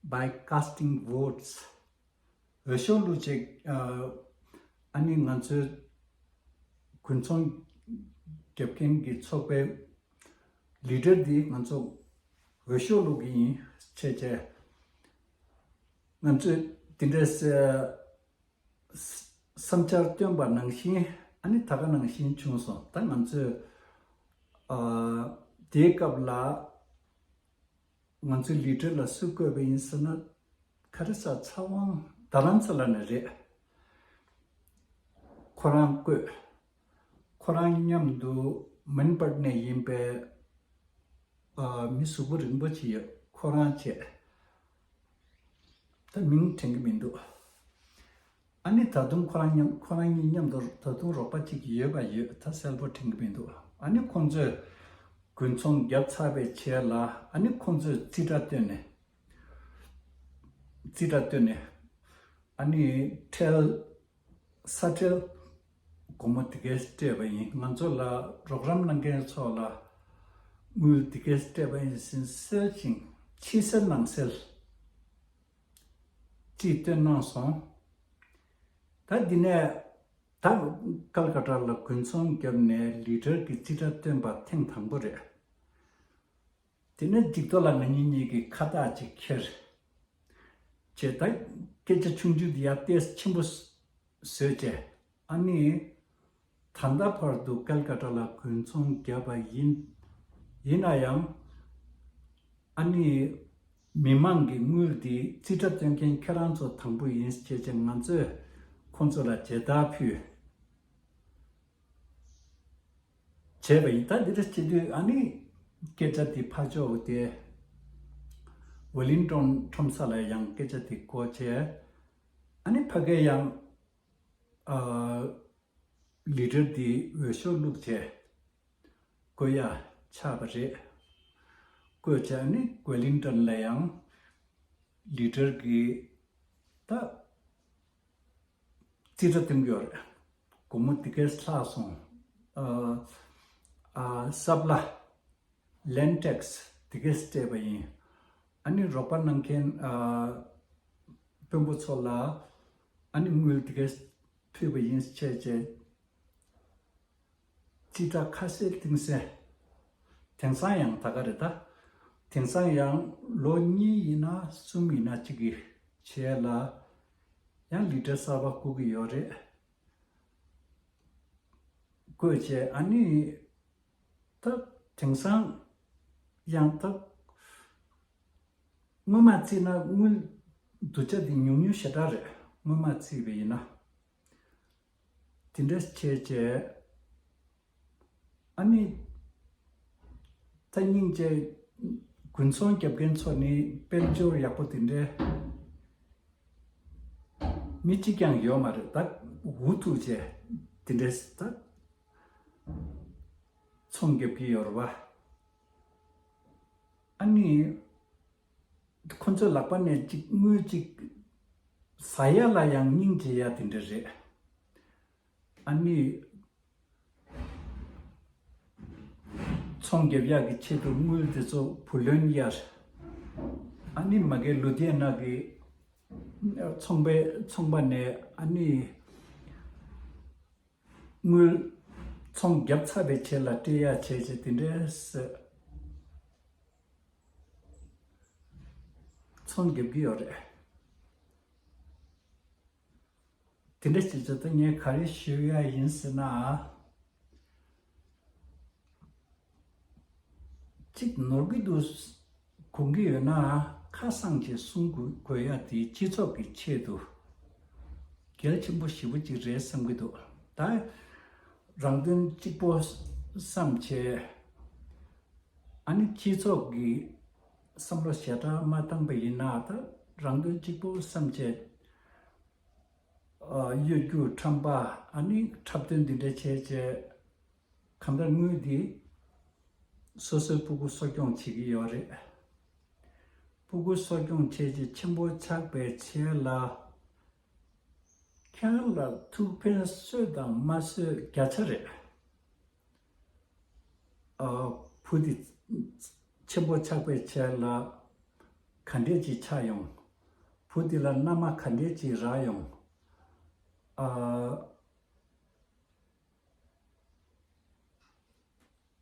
By casting votes. འོས་ཤོག་བླུགས་བྱས། ཨ་ནི་ང་ཚོའི་དགུན་ཚོང་རྒྱབ་མཁན་གྱི་ཚོགས་པའི་ལི་ཌར་འདི་ང་ཚོ་འོས་ཤོག་བླུགས་ཀྱི་ཡིན་བྱས་བྱས། ང་ཚོས་དེ་འདྲས་བསམ་འཆར་བཏོན་པ་ནང་བཞིན། ཨ་ནི་ད་ག་ནང་བཞིན་བྱུང་སོང་། ད་ང་ཚོས་ཨ་དེའི་སྐབས་ལ་ང་ཚོའི་ལི་ཌར་ལ་སུ་བསྐོས་པ་ཡིན་ཟེར་ན། ག་རེ་ཟ། ཚེ་དབང་རྡ་རམ་ས་ལ་ནས་རེད། ཁོ་རང་བསྐོས། ཁོ་རང་མཉམ་དུ་མན་པར་ནས་ཡིན་པའི་ཨ་མི་གཟུགས་པོ་རིང་པོ་ཅིག་ཡོད། ཁོ་རང་བྱས། ད་མིང་དྲན་གྱི་མི་འདུག་ཨ་ནི་ད་དུང་ཁོ་རང་མཉམ། ཁོ་རང་གཉིས་མཉམ་དུ་ད་དུང་རོགས་པ་གཅིག་ཡོད་པ་ཡོད། ད་གསལ་པོ་དྲན་གྱི་མི་འདུག་ཨ་ནི་ཁོང་ཚོས་དགུན་ཚོང་བརྒྱབ་ཚར་བའི་རྗེས་ལ། ཨ་ནི་ཁོང་ཚོས་རྩིས་ཁྲ་བཏོན་ནས། རྩིས་ཁྲ་བཏོན་ནས། ཨ་ནི་ཁྲལ། ས་ཁྲལ་སྒོར་མོ་དེ་གས་སྤྲད་པ་ཡིན། ང་ཚོ་ལ་རོགས་རམ་གནང་མཁན་ཚོ་ལ་དངུལ་དེ་གས་སྤྲད་པ་ཡིན་ཟེར་གསལ་ཞིང་ཕྱི་གསལ་ནང་གསལ་ཅིག་བཏོན་གནང་སོང་། ད་འདི་ནས་ད་ཀལ་ཀ་ཏ་ལ་དགུན་ཚོང་བརྒྱབ་ནས་ལི་ཌར་གྱི་རྩིས་ཁྲ་བཏོན་པ་ཐེངས་དང་པོ་རེད། དེ་ནས་འཇིགས་རྟོག་ལ་ང་གཉིས་གཉིས་ཀྱིས་ཁ་བཏགས་ཅིག་ཁྱེར། བྱས། ད་སྐད་ཆ་ཆུང་ཆུང་དེ་ཡར་ཏོག་ཙམ་ཆེན་པོ་བཟོས་བྱས། ཨ་ནི་ད་ལྟ་བར་དུ་ཀལ་ཀ་ཏ་ལ་དགུན་ཚོང་བརྒྱབ་པ་ཡིན། ཡིན་ན་ཡང་ཨ་ནི་མི་མང་གི་དངུལ་འདི་རྩིས་ཁྲ་སྟོན་མཁན་ཁྱེད་རང་ཚོ་དང་པོ་ཡིན་བྱས་བྱས། ང་ཚོས་ཁོང་ཚོ་ལ་མཇལ་དར་ཕུལ། བྱས་པ་ཡིན། ད་འདི་འདྲ་བྱེད་དུས་ཨ་ནི་སྐད་ཆ་དེ་ཕར་ཕྱོགས་དེ་ཝེ་ལིང་ཊོན་ཁྲོམ་ས་ལ་ཡང་སྐད་ཆ་དེ་གོ་བྱས། ཨ་ནི་ཕ་གིར་ཡང་ཨ་ལི་ཌར་དེ་འོས་ཤོག་བླུགས་བྱས། བསྐོ་ཡ་ཆགས་པ་རེད། བསྐོས་བྱས་ཨ་ནི་ཝེ་ལིང་ཊོན་ལ་ཡང་ལི་ཌར་གྱི་ད་རྩིས་ཁྲ་བཏོན་གྱི་ཡོད་རེད། སྒོར་མོ་དེ་གས་ལྷག་སོང་། ཨ་ཨ་ས་བླ། ལེན་ཊེག་སི་དེ་གས་སྤྲད་པ་ཡིན། ཨ་ནི་རོགས་པ་གནང་མཁན་ཨ་དཔོན་པོ་ཚོ་ལ་ཨ་ནི་དངུལ་དེ་གས་ཕུལ་བ་ཡིན་བྱས་བྱས། རྩིས་ཁྲ་ཁ་གསལ་གཏིང་གསལ། དེང་སང་ཡང་ད་ག་རེད་ད། དེང་སང་ཡང་ལོ་གཉིས་ཡིན་ན་གསུམ་ཡིན་ན་གཅིག་གི་རྗེས་ལ་ཡང་ལི་ཌར་གསར་པ་བསྐོ་གི་ཡོད་རེད། བསྐོས་བྱས་ཨ་ནི་ད་དེང་སང་ ཡང་ད་སྔོན་མ་བརྩིས་ན་དངུལ་བསྡུ་ཆ་དེ་ཉུང་ཉུང་ཞེ་དྲག་རེད། སྔོན་མ་བརྩིས་པ་ཡིན་ན། དེ་འདྲ་བྱས་བྱས། ཨ་ནི། ད་སྙིང་རྗེ། དགུན་ཚོང་རྒྱབ་མཁན་ཚོ་ནི་དཔལ་འབྱོར་ཡག་པོ་དེ་འདྲའི་མི་གཅིག་ཀྱང་ཡོད་མ་རེད། ད་འུ་ཐུག་བྱས་དེ་འདྲའི་ད་ཚོང་རྒྱབ་ཀྱི་ཡོད་རེད་བ། ཨ་ནི། ཁོ་ཚོའི་ལག་པ་ནས་གཅིག་དངུལ་གཅིག་ཟ་ཡ་ལ་ཡང་སྙིང་རྗེ་ཡ་དེ་འདྲ་རེད། ཨ་ནི། ཚོང་རྒྱབ་ཡག་གི་ཆེད་དུ་དངུལ་དེ་ཚོ་བུ་ལོན་གཡར། ཨ་ནི་མ་གི་ལུ་དྷི་ཡ་ན་གི་ཚོང་པའི་ཚོང་པ་ནས་ཨ་ནི་དངུལ་ཚོང་རྒྱབ་ཚར་བའི་རྗེས་ལ་སྤྲད་ཡག་བྱས་བྱས་དེ་འདྲས་ཚོང་རྒྱབ་ཀྱི་ཡོད་རེད། དེ་འདྲ་བྱེད་ཚུལ་དུ་ངས་ག་རེ་ཞུ་ཡ་ཡིན་ཟེར་ན། གཅིག་ནོར་གྱི་འདུག་དགོངས་ཀྱི་ཡོད་ན་ཁ་གསང་བྱས་གསུང་དགོས་དགོས་ཡ་དེ་སྤྱི་ཚོགས་ཀྱི་ཆེད་དུ་གལ་ཆེན་པོ་ཞེ་པོ་ཅིག་རེད་བསམ་གྱི་འདུག་ད་རང་དོན་གཅིག་པོ་བསམ་བྱས། ཨ་ནི་སྤྱི་ཚོགས་ཀྱི་བསམ་བློ་ཞེ་དྲག་མ་བཏང་པ་ཡིན་ན། ད་རང་དོན་གཅིག་པོ་བསམ་བྱས། ཨ། གཡོ་སྒྱུ་ཁྲམ་པ། ཨ་ནི་འཁྲབ་སྟོན་འདི་འདྲ་བྱས་བྱས། གང་ལྟར་དངུལ་འདི་སོ་སོའི་སྤུ་གུ་གསོ་སྐྱོང་བྱེད་ཀྱི་ཡོད་རེད། སྤུ་གུ་གསོ་སྐྱོང་བྱས་རྗེས་ཆེན་པོ་ཆགས་པའི་ཆེད་ལ་ཁྱེད་རང་ལ་ཐུགས་ཕན་གསོས་དང་མ་གསོས་བརྒྱ་ཆ་རེད། ཨ། བུ་དེ་ཆེན་པོ་ཆགས་པའི་ཆེད་ལ་ག་འདྲས་ཅིག་ཆགས་ཡོང་། བུ་དེ་ལ་མནའ་མ་ག་འདྲས་ཅིག་རག་ཡོང་། ཨ།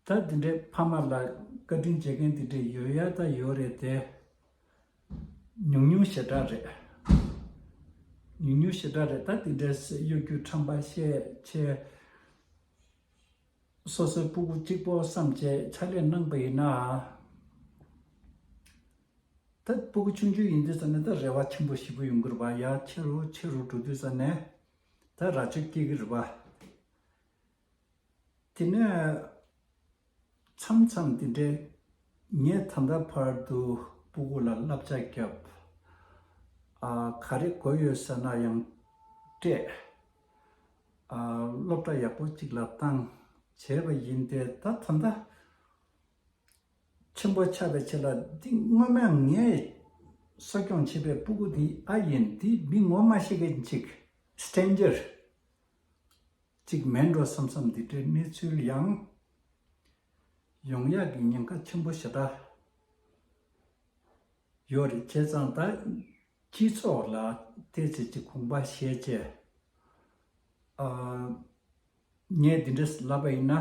ད་དེ་འདྲའི་ཕ་མ་ལ་བཀའ་དྲིན་བྱེད་མཁན་དེ་འདྲས་ཡོད་ཡ་ད་ཡོད་རེད་དེ། ཉུང་ཉུང་ཞེ་དྲག་རེད། ཉུང་ཉུང་ཞེ་དྲག་རེད། ད་དེ་འདྲའི་གཡོ་སྒྱུ་ཁྲམ་པ་བཤད་བྱས། སོ་སོའི་སྤུ་གུ་གཅིག་པོ་བསམ་བྱས་ཕྱག་ལས་གནང་པ་ཡིན་ན། ད་སྤུ་གུ་ཆུང་ཆུང་ཡིན་དུས་ཙ་ནས་ད་རེ་བ་ཆེན་པོ་ཞེ་པོ་ཡོང་གི་རེད་པ། ཡར་ཆེ་རུ་ཆེ་རུ་འགྲོ་དུས་ཙ་ནས་ད་རྭ་ཅོ་སྐྱེ་གི་རེད་པ། དེ་ནས་མཚམས་མཚམས་དེ་འདྲའི་ངས་ད་ལྟ་བར་དུ་སྤུ་གུ་ལ་བསླབ་བྱ་བརྒྱབ། ཨ། ག་རེ་དགོས་ཡོད་ཟེར་ན་ཡང་སྤྲད། ཨ། སློབ་གྲྭ་ཡག་པོ་གཅིག་ལ་བཏང་བྱས་པ་ཡིན་ཏེ། ད་ད་ལྟ་ཆེན་པོ་ཆགས་པའི་ཆེད་ལ་འདི་སྔོན་མ་ངས་གསོ་སྐྱོང་བྱས་པའི་སྤུ་གུ་འདི་ཨ་ཡིན། འདི་མི་ངོ་མ་ཤེས་མཁན་ཅིག་སི་ཊེན་ཇར་ཅིག་མིན་འགྲོ་བསམ་བསམ་འདི་འདྲའི་གནས་ཚུལ་ཡང་ཡོང་ཡག་གི་ཉེན་ཁ་ཆེན་པོ་ཞེ་དྲག་ཡོད་རེད། བྱས་ཙང་ད་སྤྱི་ཚོགས་ལ་ཏོག་ཙམ་ཅིག་དགོངས་པ་བཞེས་བྱས། ཨ། ངས་འདི་འདྲ་ལབ་པ་ཡིན་ན།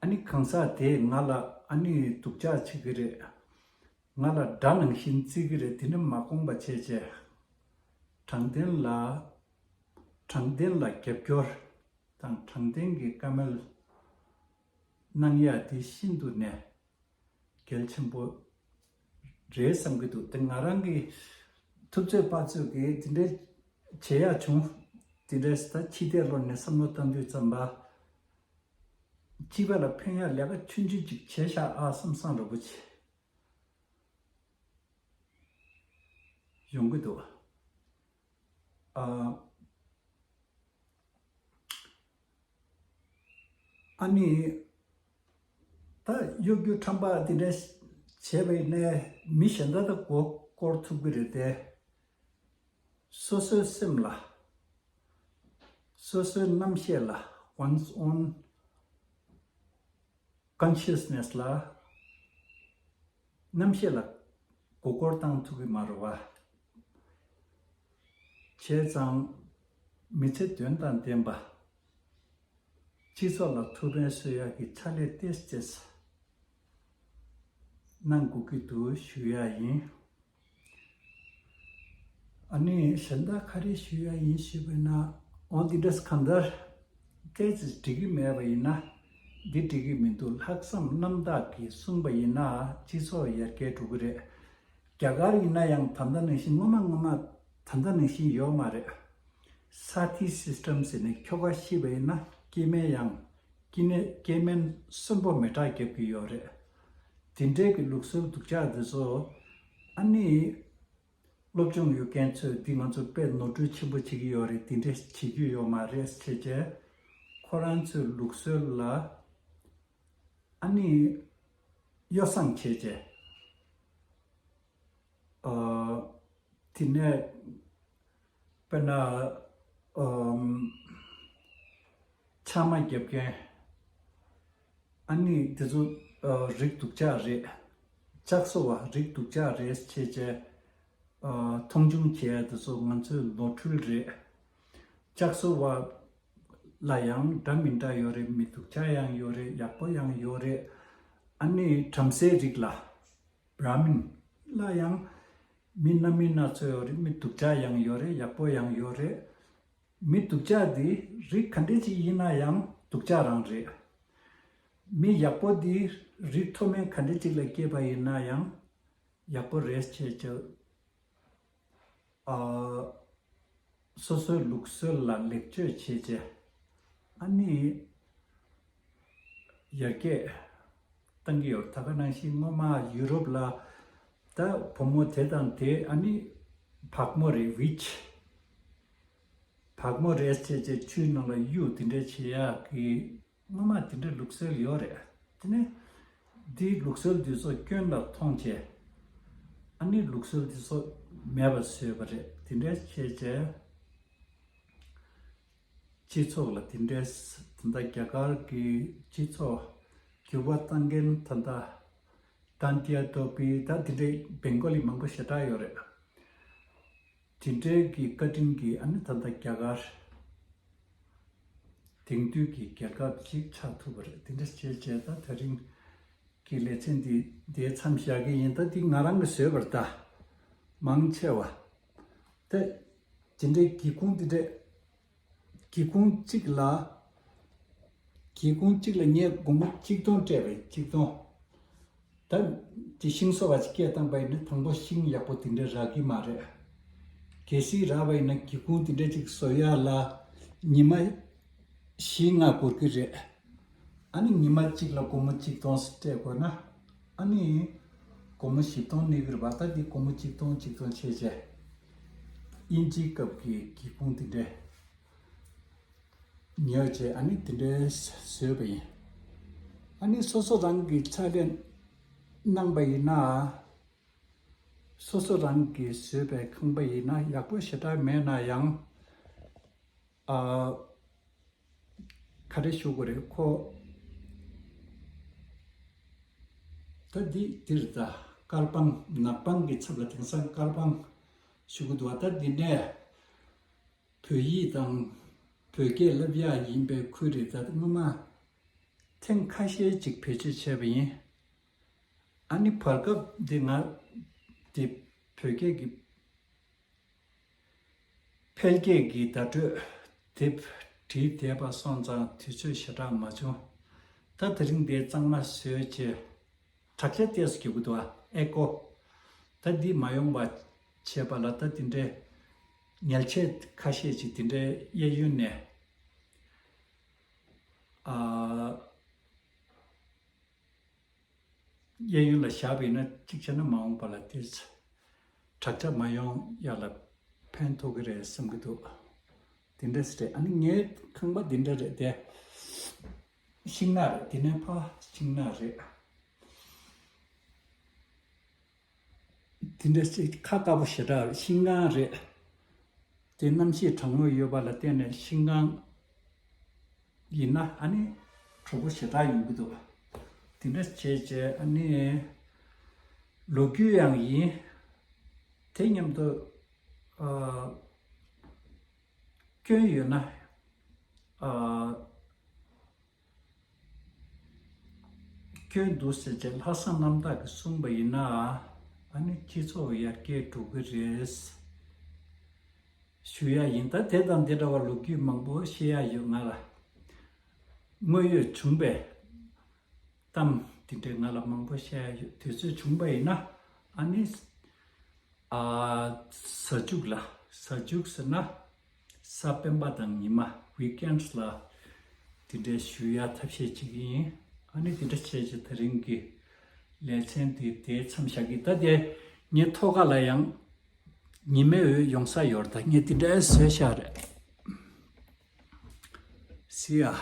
ཨ་ནི་གང་ཟག་དེས་ང་ལ་ཨ་ནི་སྡུག་ཅག་བྱེད་ཀྱི་རེད། ང་ལ་དགྲ་ནང་བཞིན་བརྩི་གི་རེད། དེ་འདྲ་མ་དགོངས་པ་བྱས་བྱས། དྲང་བདེན་ལ། དྲང་བདེན་ལ་རྒྱབ་སྐྱོར་དང་དྲང་བདེན་གྱི་བཀའ་མོལ་གནང་ཡ་དེ་ཤིན་ཏུ་ནས་གལ་ཆེན་པོ་རེད་བསམ་གྱི་འདུག་དེ་ང་རང་གི་ཐུབ་ཚོད་དཔག་ཚོད་ཀྱིས་དེ་འདྲའི་བྱེད་ཡག་བྱུང་། དེ་འདྲའི་ད་ཕྱི་བལྟས་ལོག་ནས་བསམ་བློ་བཏང་དུས་ཙམ་པ། སྤྱི་པ་ལ་ཕན་ཡག་ལས་ཀ་ཆུང་ཆུང་ཅིག་བྱས་ཤག་ཨ་བསམ་བསམ་འདྲ་པོ་ཅིག་ཡོང་གི་འདུག་ཨ། ཨ་ནི། ད་གཡོ་སྒྱུ་ཁྲམ་པ་འདི་འདྲ་བྱས་པ་ཡིན་ནའི་མི་གཞན་དག་ད་མགོ་སྐོར་ཐུབ་ཀྱི་རེད་དེ། སོ་སོའི་སེམས་ལ། སོ་སོའི་རྣམ་ཤེས་ལ། one's own consciousness ལ། རྣམ་ཤེས་ལ་མགོ་སྐོར་བཏང་ཐུབ་ཀྱི་མ་རེད་བ། བྱས་ཙང་མི་ཚེ་དོན་དང་ལྡན་པ། སྤྱི་ཚོགས་ལ་ཐུགས་ཕན་གསོས་ཡག་གི་ཕྱག་ལས་ཏོག་ཙམ་གནང་དགོས་ཀྱི་འདུག་ཞུ་ཡག་ཡིན། ཨ་ནི་གཞན་དག་ག་རེ་ཞུ་ཡག་ཡིན་ཞུས་པ་ན། འོ་འདི་འདྲས་གང་ལྟར་ཏོག་ཙམ་འགྲིག་གི་མེད་པ་ཡིན་ན། འདི་འགྲིག་གི་མི་འདུག་ལྷག་བསམ་རྣམ་དག་གིས་གསུངས་པ་ཡིན་ན་སྤྱི་ཚོགས་ཡར་རྒྱས་འགྲོ་གི་རེད། རྒྱ་གར་ཡིན་ན་ཡང་ད་ལྟ་ནང་བཞིན་སྔོན་མ་སྔོན་མ་ད་ལྟ་ནང་བཞིན་ཡོད་མ་རེད། ས་ཐི་སིས་ཊམ་ཟེར་ནས་ཁྱོ་ག་ཤི་བ་ཡིན་ན་སྐྱེ་དམན་ཡང་སྐྱེ་དམན་སྐྱེ་དམན་གསོན་པོ་མེ་སྲེག་རྒྱབ་ཀྱི་ཡོད་རེད། དེ་འདྲའི་གི་ལུགས་སྲོལ་སྡུག་ཅག་འདི་ཚོ་ཨ་ནི། སློབ་སྦྱོང་ཡོད་མཁན་ཚོས་འདི་ང་ཚོ་དཔེ་ནོར་འཁྲུལ་ཆེན་པོ་བྱེད་ཀྱི་ཡོད་རེད། དེ་འདྲ་བྱེད་རྒྱུ་ཡོད་མ་རེད་ཟེར་བྱས་ཁོ་རང་ཚོའི་ལུགས་སྲོལ་ལ་ཨ་ནི་གཡོ་བསྲང་བྱས་བྱས། ཨ། དེ་ནས་དཔེར་ན། ཨམ། ཕྱགས་མ་རྒྱབ་མཁན། ཨ་ནི་དེ་ཚོ་ཨ། རིགས་སྡུག་ཅག་རེད། ལྕགས་བཟོ་བ་རིགས་སྡུག་ཅག་རེད་ཅེས་བྱས། ཨ། མཐོང་ཆུང་བྱས་དེ་ཚོ་ང་ཚོའི་ནོར་འཁྲུལ་རེད། ལྕགས་བཟོ་བ་ལ་ཡང་འདྲ་མི་འདྲ་ཡོད་རེད། མི་སྡུག་ཅག་ཡང་ཡོད་རེད། ཡག་པོ་ཡང་ཡོད་རེད། ཨ་ནི་བྲམ་ཟེའི་རིགས་ལ། བྷ་ར་མིན་ལ་ཡང་མི་སྣ་མིན་སྣ་ཚོ་ཡོད་རེད། མི་སྡུག་ཅག་ཡང་ཡོད་རེད། ཡག་པོ་ཡང་ཡོད་རེད། མི་སྡུག་ཅག་འདི་རིགས་ག་འདྲ་ཅིག་ཡིན་ན་ཡང་སྡུག་ཅག་རང་རེད། མི་ཡག་པོ་འདི་རིགས་མཐོ་དམན་ག་འདྲ་ཅིག་ལ་སྐྱེས་པ་ཡིན་ན་ཡང་ཡག་པོ་རེད་ཅེས་བྱས། ཨ། སོ་སོའི་ལུགས་སྲོལ་ལ་ལེགས་བཅོས་བྱས་བྱས། ཨ་ནི་ཡར་རྒྱས་བཏང་གི་ཡོད། ད་ག་ནང་བཞིན་སྔོན་མ་ཡུ་རོབ་ལ་ད་བུ་མོ་དེ་དང་དེ་ཨ་ནི་བག་མོ་རེད། ཝིཆ། བག་མོ་རེད་ཅེས་བྱས་ཆུའི་ནང་ལ་གཡུག་དེ་འདྲ་བྱེད་ཡག་གི་སྔོན་མ་དེ་འདྲའི་ལུགས་སྲོལ་ཡོད་རེད། དེ་ནས་འདིའི་ལུགས་སྲོལ་འདི་ཚོ་སྐྱོན་ལ་མཐོང་བྱས། ཨ་ནི་ལུགས་སྲོལ་འདི་ཚོ་མེད་པ་བཟོས་པ་རེད། དེ་འདྲ་བྱས་བྱས། སྤྱི་ཚོགས་ལ་དེ་འདྲའི་ད་ལྟ་རྒྱ་གར་གྱི་སྤྱི་ཚོགས་འགྱུར་བ་གཏང་མཁན་ད་ལྟ་ཏཱན་ཏི་ཡ་ཏོ་པི་ད་དེ་འདྲའི་བེང་གོ་ལི་མང་པོ་ཞེ་དྲག་ཡོད་རེད། དེ་འདྲའི་གི་བཀའ་དྲིན་གྱིས་ཨ་ནི་ད་ལྟ་རྒྱ་གར་དེང་དུས་ཀྱི་རྒྱལ་ཁབ་ཅིག་ཆགས་ཐུབ་པ་རེད། དེ་འདྲ་བྱས་བྱས་ད་དེ་རིང་གི་ལེ་ཚན་འདི་འདིའི་མཚམས་བཞག་གི་ཡིན། ད་འདི་ང་རང་གིས་བཟོས་པ་རེད། ད་མང་ཆེ་བ་ད་དེ་འདྲའི་སྒེའུ་ཁུང་འདི་འདྲའི་སྒེའུ་ཁུང་གཅིག་ལ། སྒེའུ་ཁུང་གཅིག་ལ་ངས་སྒོར་མོ་གཅིག་སྟོང་སྤྲད་པ་ཡིན། གཅིག་སྟོང་། ད་དེ་ཤིང་བཟོ་བ་ཅིག་སྐད་བཏང་པ་ཡིན་ན་དང་པོ་ཤིང་ཡག་པོ་དེ་འདྲ་རག་གི་མ་རེད། གལ་སྲིད་རག་པ་ཡིན་ན་སྒེའུ་ཁུང་དེ་འདྲ་ཅིག་བཟོ་ཡག་ལ་ཉི་མ་བཞི་ལྔ་འགོར་གི་རེད། ཨ་ནི་ཉི་མ་གཅིག་ལ་སྒོར་མོ་གཅིག་སྟོང་སྤྲད་དགོས་ན། ཨ་ནི་སྒོར་མོ་བཞི་སྟོང་གནས་ཀྱི་རེད་པ། ད་འདི་སྒོར་མོ་གཅིག་སྟོང་གཅིག་སྟོང་བྱས་བྱས། དབྱིན་ཇིའི་སྐབས་ཀྱི་སྒེའུ་ཁུང་དེ་འདྲས་ཉོས་བྱས་ཨ་ནི་དེ་འདྲས་བཟོས་པ་ཡིན། ཨ་ནི་སོ་སོ་རང་གིས་ཕྱག་ལས་གནང་པ་ཡིན་ན། སོ་སོ་རང་གིས་བཟོས་པའི་ཁང་པ་ཡིན་ན་ཡག་པོ་ཞེ་དྲག་མེད་ན་ཡང་། ཨ། ག་རེ་ཞུ་དགོས་རེད་ཁོ། ད་འདི་འདིར་ད་དཀར་པང་ནག་པང་གི་ཚབ་ལ་དེང་སང་དཀར་པང་ཞུ་གི་འདུག་བ། ད་འདི་ནས་བོད་ཡིག་དང་བོད་སྐད་བསླབ་ཡག་ཡིན་པའི་ཁུལ་རེད། ད་སྔོན་མ་ཐེངས་ཁ་ཤས་ཅིག་བེད་སྤྱོད་བྱས་པ་ཡིན། ཨ་ནི་བར་སྐབས་འདི་ང་འདི་བོད་སྐད་ཀྱི་འཕེལ་རྒྱས་ཀྱི་བརྡ་སྤྲོད་དེབ་བྲིས་བསྡད་པ་སོང་ཙང་དུས་ཚོད་ཞེ་དྲག་མ་བྱུང་། ད་དེ་རིང་འདི་གཙང་མ་བཟོས་བྱས་དྲག་ཆས་ཏོག་ཙམ་རྒྱག་གི་འདུག་ཨ། ཨེ་ཀོ། ད་འདི་མ་ཡོང་བ་བྱས་པ་ལ་ད་དེ་འདྲའི་ཉལ་ཆས་ཁ་ཤས་ཅིག་དེ་འདྲའི་གཡས་གཡོན་ནས། ཨ། གཡས་གཡོན་ལ་བཞག་པ་ཡིན་ན་གཅིག་བྱས་ན་མ་འོངས་པ་ལ་དེ་དྲག་ཆས་མ་ཡོང་ཡག་ལ་ཕན་ཐོགས་ཀྱི་རེད་བསམ་གྱི་འདུག་དེ་འདྲ་ཞིག་རེད། ཨ་ནི་ངའི་ཁང་པ་འདི་འདྲ་རེད་དེ། ཤིང་ནགས་རེད། དེ་ནས་ཕར་ཤིང་ནགས་རེད། དེ་འདྲ་ཞིག་ཁ་དཀར་པོ་ཞེ་དྲག་རེད། ཤིང་ཁང་རེད། དེ་གནམ་གཤིས་གྲང་མོ་ཡོད་པ་ལ་བརྟེན་ནས་ཤིང་ཁང་ཡིན་ན་ཨ་ནི་གྲོགས་པོ་ཞེ་དྲག་ཡོང་གི་འདུག་དེ་འདྲ་བྱས་བྱས་ཨ་ནི་ལོ་རྒྱུས་ཡང་ཡིན། དེ་མཉམ་དུ་ཨ། སྐྱོན་ཡོད་ན་ཨ། སྐྱོན་འདུག་ཟེར་བྱས་ལྷག་བསམ་རྣམ་དག་གིས་གསུངས་པ་ཡིན་ན་ཨ་ནི་སྤྱི་ཚོགས་ཡར་རྒྱས་འགྲོ་གི་རེད་ཞུ་ཡ་ཡིན། ད་དེ་དང་དེ་འདྲ་བ་ལོ་རྒྱུས་མང་པོ་བཤད་ཡ་ཡོད་ང་ལ། དངོས་ཡོད་བྱུང་བའི་ གཏམ་དེ་འདྲའི་ང་ལ་མང་པོ་བཤད་ཡ་ཡོད། དུས་ཚོད་བྱུང་པ་ཡིན་ན་ཨ་ནི་ཨ་གཟའ་མཇུག་ལ། གཟའ་མཇུག་ཟེར་ན་གཟའ་སྤེན་པ་དང་ཉི་མ་weekends ལ་དེ་འདྲའི་ཞུ་ཡ་ཐབས་ཤེས་བྱེད་ཀྱི་ཡིན། ཨ་ནི་དེ་འདྲ་བྱས་བྱས་དེ་རིང་གི་ལེ་ཚན་དེ་དེའི་མཚམས་བཞག་གི། ད་དེ་ངའི་ཐོག་ཁ་ལ་ཡང་ཉི་མའི་འོད་ཡོང་ས་ཡོད་རེད། ད་ངས་དེ་འདྲའི་བཟོས་བཞག་རེད། སི་ཡ།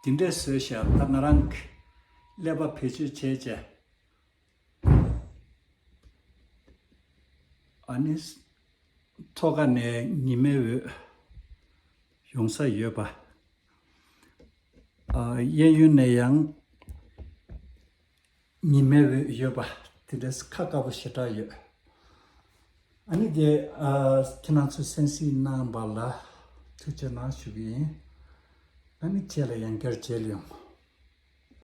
དེ་འདྲས་བཟོས་བཞག་ད་ང་རང་གི་ཀླད་པ་བེད་སྤྱོད་བྱས་བྱས། ཨ་ནི་ཐོག་ཁ་ནས་ཉི་མའི་འོད་ཡོང་ས་ཡོད་པ། ཨ་གཡས་གཡོན་ནས་ཡང་ཉི་མའི་འོད་ཡོད་པ། དེ་འདྲས་ཁ་དཀར་པོ་ཞེ་དྲག་ཡོད། ཨ་ནི་དེ་ཨ་ཁྱེད་རང་ཚོས་གསན་གཟིགས་གནང་བ་ལ་ཐུགས་རྗེ་གནང་ཞུ་གི་ཡིན། ཨ་ནི་རྗེས་ལ་ཡང་བསྐྱར་མཇལ་ཡོང་།